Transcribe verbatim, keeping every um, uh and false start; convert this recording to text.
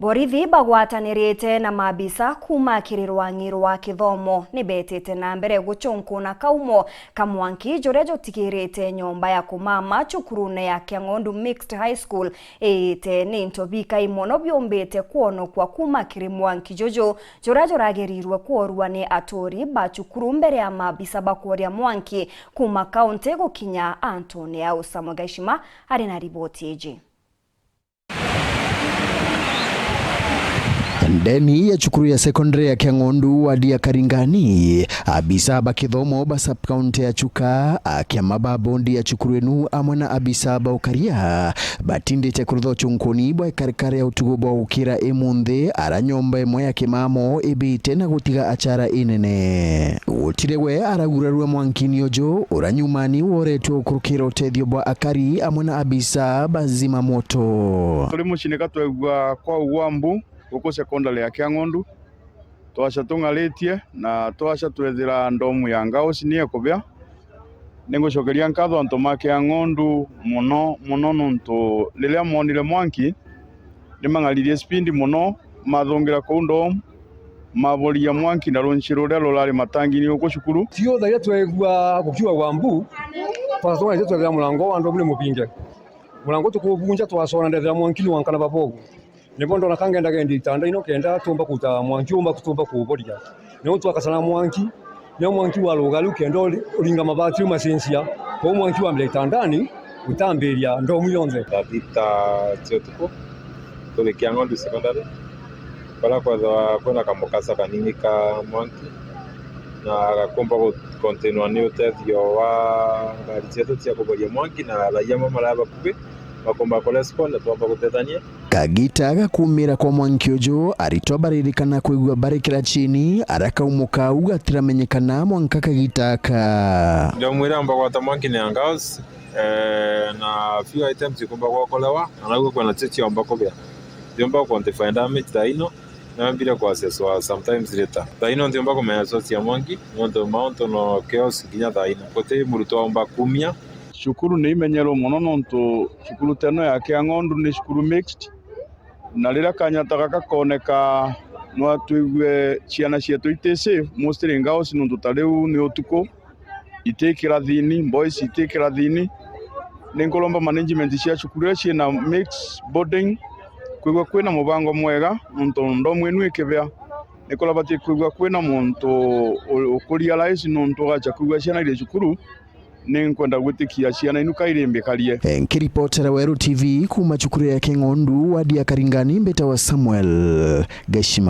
Borithi bagwatanirite na maabisa kuuma kiri rwang'i rwa kithomo ni betite na mbere gucunkuna kaumo ka mwanki juria jutigirite nyomba ya kumama cukurune ya Kiang'ondu Mixed High School iite ni into bikai mono biumbite kwonokwa kuuma kiri mwanki juju juria juragerirwe kworua ni aturi ba cukuru mbere ya maabisa bakworia mwanki kuuma kaunti gukinya antune au. Samuel Gaishima ari na riboti iji. Ndeni ya cukuru ya secondary ya Kiang'ondu, wadi ya Karingani, abisa ba kithomo ba sub-county ya Chuka, akiama ba bondi ya cukuru inu, amwe na abisa ba ukaria, batindite kurutha ucunkuni bwa ikarikari ya utugo bwa gukira imunthi, ara nyomba imwe ya kimamo ibite na gutiga achara inene. Gutire we aragurarua mwankini uju, ura nyumani woretwe ukurukira utethio bwa akari amwe na abisa ba zima moto. Turi mucii nika twegua kwa ugwa mbu guku secondary ya Kiang'ondu. Twaca tung'aritie na twaca twethira ndomu ya Ngaosi ni ekubia. Ningucokeria nkatho antu ma Kiang'ondu mono mono, nontu riria moonire mwanki, ni mang'aririe speed mono, mathungira kuu ndom, maboria mwanki na runci ruria rurari matangini uku cukuru. Fiu thaira twegua gukiuga gwa mbu, twaca tung'aritie twethira murango wa ndom ni mubinge. Murango tukubunja, twacona ndethira mwanki ni wankana babogu. Nibo ndona ka ngenda gendia itanda ino kenda tumba kuruta mwanki umba tumba kuboria. Niu twakacana mwanki, niu mwanki waruga riu kenda uri-, uringa mabati riu macenjia. Kwou mwanki wambira itandani, utambiria ndomu yonthe. Thaa thita cia utuku, turi Kiang'ondu Secondary, baria kwethagwa kwina kamukasa kanini ka mwanki, na gakumba gu-, continuwa ni utethio wa ngari cietu cia kuboria mwanki na raia amwe maria bakubi bakumba kurespond na twamba gutethania. Kagita ga kuumira kwa mwanki uju, aritwa baririkana kwigua bari kirachini, ara kaumo kau gatiramenyekana mwanka kagita aka. Ndomwira amba gwata mwanki ni ya Ngaosi, eh, na few items ikumba gwokolewa, na naguo kwina cio ciomba kubia. Ciomba quantify damage thaa ino, na mbire ku assess wa sometimes later. Thaa ino ntiumba kumenya source ya mwanki, nontu mauntu no chaos kinya thaa ino. Guti murutwo aumba kumia. Cukuru ni imenyerwe mono nontu cukuru teno ya Kiang'ondu ni cukuru mixed, na riria kanya ta gaka kaoneka, no twigue ciana cietu iti safe, mostly Ngaosi nontu ta riu ni utuku, iti kirathini, boys iti kirathini. Ni nkuromba management cia cukuru iria ciina mixed boarding kwigua kwina mubango mwega, nontu ndomu inu ikibea, ni kuria batii kwigua kwina muntu u-, ukurealize nontu ugacha kwigua ciana iri cukuru. Ni nkwenda gwitikia ciana inu kairi mbikarie. Nkiripotera Weru T V kuuma cukuru ya King'ondu, wadi ya Karingani, mbitawa Samuel Gashima.